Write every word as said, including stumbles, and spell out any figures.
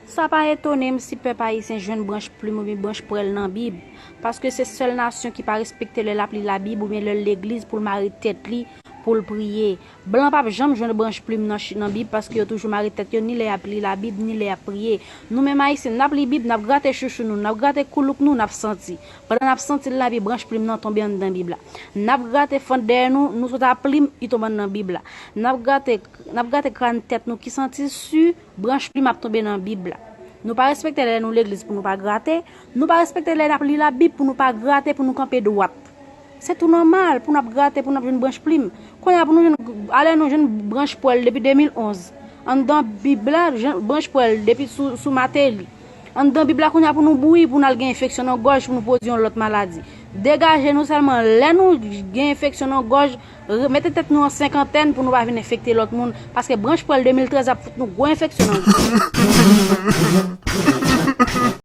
Sa pa etone m si pèp ayisyen jwenn branch plim oubyen branch pwèl nan Bib, paske se sèl nasyon ki pa respekte lè l ap li Labib oubyen lè l legliz pou l mare tèt li pou l priye. Blan p ap janm jwenn branch plim nan, nan Bib, paske yo toujou mare tèt yo ni lè y ap li Labib ni lè y ap priye. Nou menm Ayisyen, n ap li Bib, n ap grate chouchou nou, n ap grate koulouk nou, n ap santi. Pandan n ap santi l, n ap li branch plim nan tonbe anndan Bib la. N ap grate fant dèyè nou, nou sot a plim, li tonbe anndan Bib la. N ap grate, n ap grate kràn tèt nou ki santi si branch plim ap tonbe nan Bib la. Nou pa respekte lè nou legliz pou nou pa grate. Nou pa respekte lè n ap li Labib pou nou pa grate, pou nou kanpe dwat. Se tou nòmal pou n ap grate, pou n ap jwenn branch plim. Kounye a pou nou jwenn, alè nou jwenn branch pwèl depi de mil onz. Anndan Bib la, jwenn branch pwèl depi sou, sou Mateli. Anndan Bib la kounye a pou nou bouyi, pou n al gen enfeksyon nan gòj, pou nou pwodui yon lòt maladi. Degaje nou sèlman lè nou gen enfeksyon nan gòj, mete tèt nou an senkantèn pou nou pa vin enfekte lòt moun, paske branch pwèl de mil trèz ap fout nou gwo enfeksyon nan gòj.